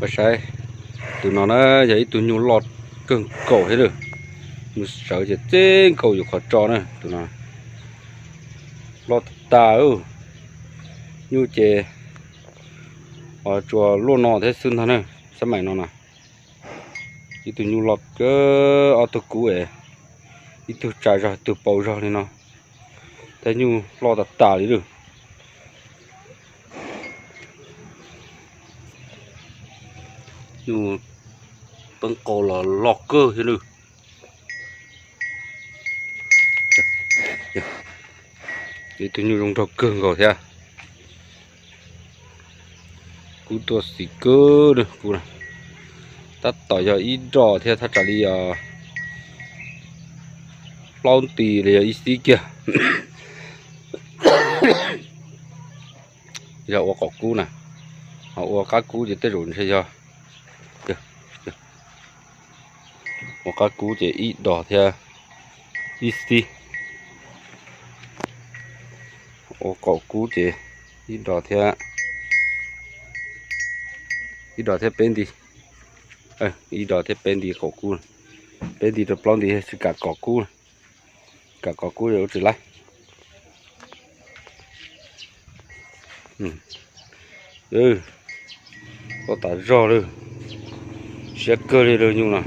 Peb saib, tus no na yog ib tug nyuj loj kawg nkaus thiab lawm. Nyuj sawv ces txij nkaus yuav qhov tso na, tus no loj tas. Nyuj ces tsuas luaj no thiab xwb ntag na, xab maim no na. Ib tug nyuj loj kawg, ob tug kub es, ib tug tsa zog ib tug paus zog li no, thiab nyuj loj tas tas li lawm. Nyuj peeb qau los loj kawg thiab lawm. Ib tug nyuj zoo nraug kawg nkaus thiab. Kub tuaj xis kawg, kub tab tom yog ib dos thiab thaj tsam li plaub nti li yog ib xib kiag. Yog ua qaum kub na, ho ua qab kub ces tej zaum ntshe yog, ua qab kub ces ib dos thiab ib xib. Ua qaum kub ces ib dos thiab, ib dos thiab peb nti, ib dos thiab peb nti qaum kub, peb nti rau plaub nti tsis kam kom kub, kam kom kub ua tsis laib. Tuaj tas zog lawm, siab kawg li lawm nyuj no.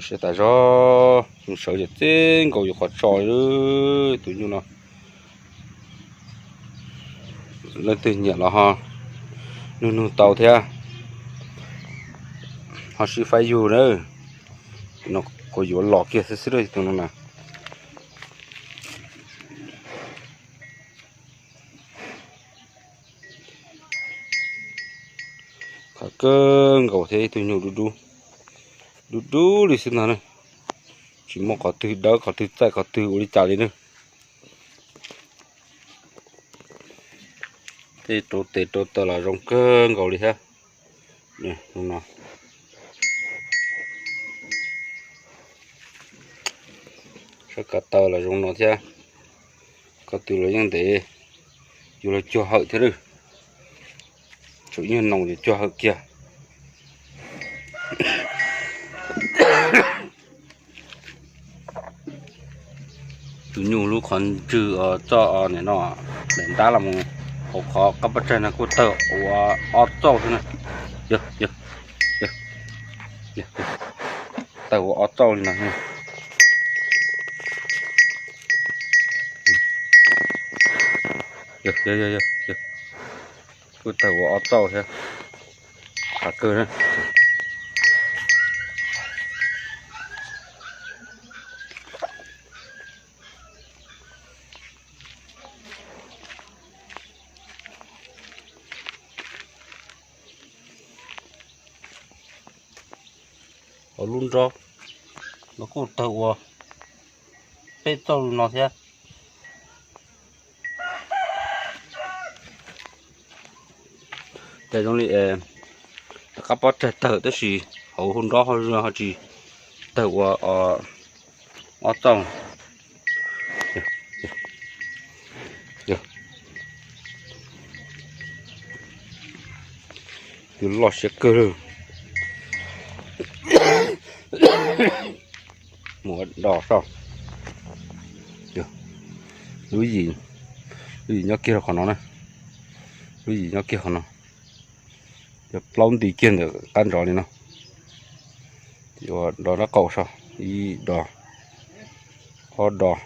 Siab tas zog, nyuj sawv ces txij nkaus yuav qhov tso li tus nyuj no. Leej twg nyiam los ho nug nug tau thiab, ho sib faib yug na. No kuv yuav los kiag xwb xwb tus no na. Khav kawg nkaus thiab ib tug nyuj dub dub, dub dub li xwb ntag na. Tsis muaj qhov twg dawb qhov twg txaij qhov twg ua li cas li na. Tej rau tes rau taw los zoo kawg nkaus li thiab. No, sab kav taw los zoo no thiab. Ko tw los yeej ntev, yuav luag cuag hawm thiab lawm. Tsum ib nyuag noo ces cuag hawm kiag. Tus nyuj lub qhov ntswg txoj nim no, daim ntab los mus hauv qhov qab pob tsaig no kuj tawg ua ob txauj xwb na. Yog, yog, yog, tawg ua ob txauj li no. Yog, yog, yog, yog, kuj tawg ua ob txauj thiab. Khav kawg na. Hauv lub nrob no kuj tawg ua peb txauj li no thiab. Ces zoo li qab pob tsaig tawg tab sis hauv hauv nrob ho ho tsis tawg ua ob txauj. Twb loj siab kawg lawm. Mus ua dos soj. Lub yim, lub yim nyob kiag qhov no na. Lub yim nyob kiag qhov no. Yog plaub nti kiag ntawm qab ntsov li no. Ua dos nraub qaum soj, ib dos, ob dos,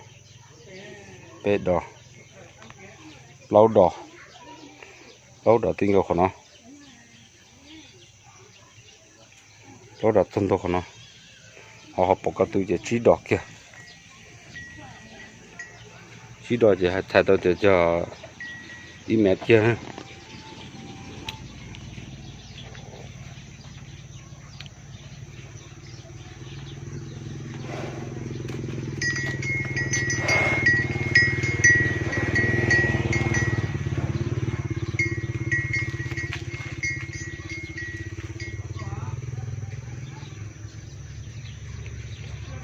peb dos, plaub dos, plaub dos txij nkaus qhov no. Plaub dos txog ntua qhov no, ho ho pom ko tw ces tsib dos kiag. Tsib dos ces hais txhais tau tias cog ib mev kiag.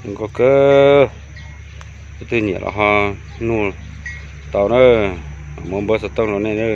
Zoo nkauj kawg. Leej twg nyiam los ho nug tau na, muab npawb xov tooj rau nej na.